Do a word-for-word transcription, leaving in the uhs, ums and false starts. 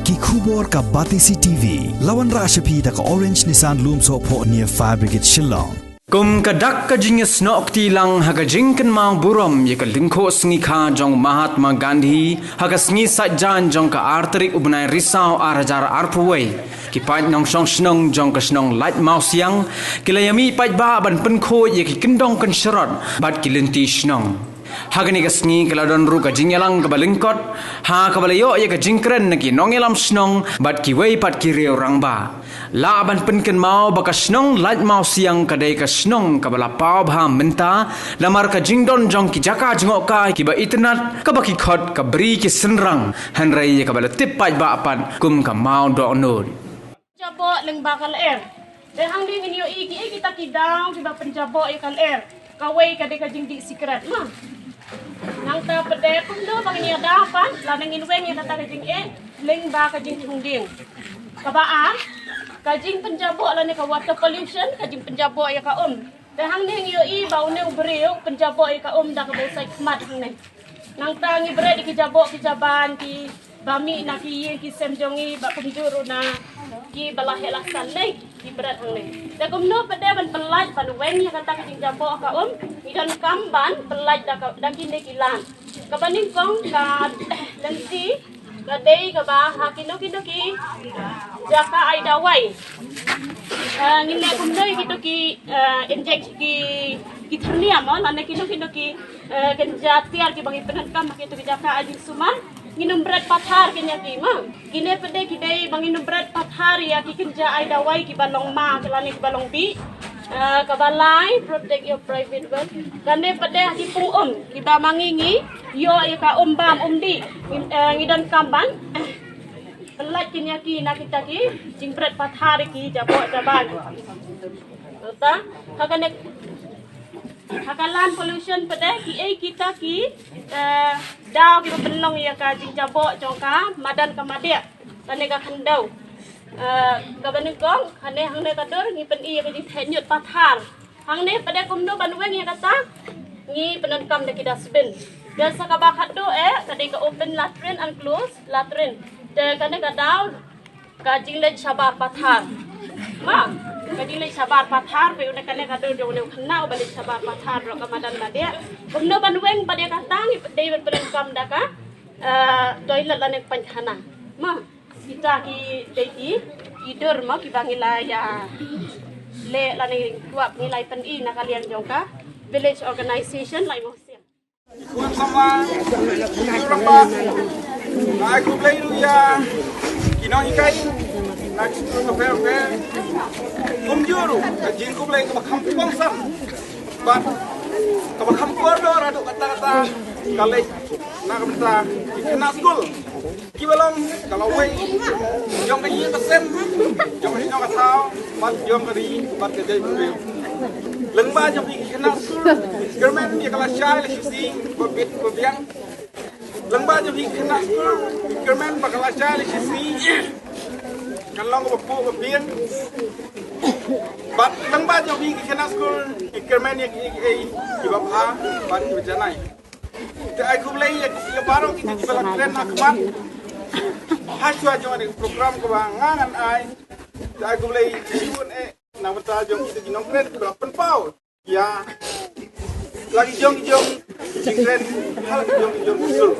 Ki khubor ka Batesi T V. La wanrah sha phi da ka Orange Nissan Lumsohphoh near Fire Brigade Shillong. Kum ka dak ka jingïasnoh kti lang ha ka jingkynmaw burom ïa ka lyngkhuh sngi kha jong Mahatma Gandhi ha ka sngi Saitjaiñ jong ka ar tarik u bnai Risaw ar hajar arphew wei. Ki paid nongshong shnong jong ka shnong Lait Mawsiang ki la ïamih paidbah ban pynkhuid ïa ki kyndong kynshrot bad ki lynti shnong. Ha kane ka sngi ka la don ruh ka jingïalang kaba lyngkot ha kaba la ïoh ïa ka jingkren na ki nongïalam shnong bad kiwei pat ki riew rangbah. Lah ban pynkynmaw ba ka shnong Lait Mawsiang ka dei ka shnong kaba la paw bha mynta namar ka jingdon jong ki jaka jngohkai kiba itynnad kaba ki khot ka Bri ki Synrang, hynrei ïa kaba la tip paidbah pat kum ka Mawdohnud. Jaboh lyngba ka lyer. Te hangne ngin ïohi kiei kita ki daw kiba pynjaboh ïa ka lyer. Kawei ka dei ka jingdih sikret ma. Nangta pat de kumno ba ngin ïada pat lane ngin weng ïa kata ka jingeh lyngba ka jingthung dieng. Kaba ar, ka jingpynjaboh lane ka water pollution, ka jingpynjaboh ïa ka um. Te hangne ngi ïohi ba une u briew u pynjaboh ïa ka um da kaba u sait khmat hangne. Nangta ngi bret ïa ki jaboh ki jaban kiba mih na ki ïing ki sem jong ngi bad kumjuh ruh na kiba la heh la san ne ki bret hangne. Te kumno pat de ban pyllait ban weng ïa kata ka jingjaboh ka um, ngi donkam ban pyllait da ka, da kine ki lad. Kaba nyngkong ka lynti ka dei kaba ha kino kino ki jaka ai dawai. Eh, ngin leh kumno ïa kito ki, eh, inject ki, ki thyrnia mo, lane kino kino ki, eh, kynja tiar kiba ngi pyndonkam ha kito ki jaka ai jingsumar. Ngin ym bret pathar kine ki ma. Kine pat de ki dei ba ngin ym bret pathar ïa ki kynja ai dawai kiba long ma, ki lane kiba long bih. Eh, kaba lai, protect your private well. Kane pat de ha ki pung um kiba ma ngi ngi ïoh ïa ka um bam um dih. Ngin, eh, ngi donkam ban pyllait kine ki na kita ki jingbret pathar ki jaboh jaban. Nangta ha kane, ha ka land pollution pat de kiei kita ki, eh, daw kiba pynlong ïa ka jingjaboh jong ka madan ka madiah lane ka khyndew. Eh, kaba nyngkong hangne, hangne ka dur ngi pyni ïa ka jingtheh ñiut pathar. Hangne pat de kumno ban weng ïa kata, ngi pyndonkam da ki dustbin. Te sa kaba khatduh eh ka dei ka open latrine and close latrine. Te kane ka daw ka jingleit shabar pathar. Ma, ka jingleit shabar pathar, peit une kane ka dur jong une u khynnah uba leit shabar pathar ruh ka madan madiah. Kumno ban weng pat ïa kata, ngi dei ban pyndonkam da ka, eh, toilet lane painkhana. Ma, kita ki dei ki, ki dur ma kiba ngi la ïa leh lane kwah ngi la ïa pyni na ka liang jong ka village organization Lait Mawsiang. Khun samla, khun rangbah, nga ai khublei ruh ïa ki nonghikai na ki skul bapher bapher. Kumjuh ruh ka jingkhublei kaba kham kongsan bad kaba kham kordor haduh katta katta ka leit na ka bynta ki khynnah skul. Kiba long ka lawei jong ka ïing ka sem, jong ka ri jong ka thaw, bad jong ka ri bad ka jaitbynriew. Lyngba jong phi ki khynnah skul, kyrmen ïa ka lashai lashisngi ba bit ba biang. Lyngba jong phi ki khynnah skul, kyrmen ba ka lashai lashisngi kan long kaba puh ba biang. Bad lyngba jong phi ki khynnah skul, kyrmen ïa kiei kiei kiba bha bad kiba janai. Te ai khublei ïa, ïa baroh kita kiba la kren ha khmat. Ha shuwa jong kane ka program kaba nga ngan ai. Te ai khublei shibun eh na ka bynta jong kita ki nongkren kiba la pynpaw ïa la ki jong ki jong ki jingkren ha la ki jong ki jong ki sur.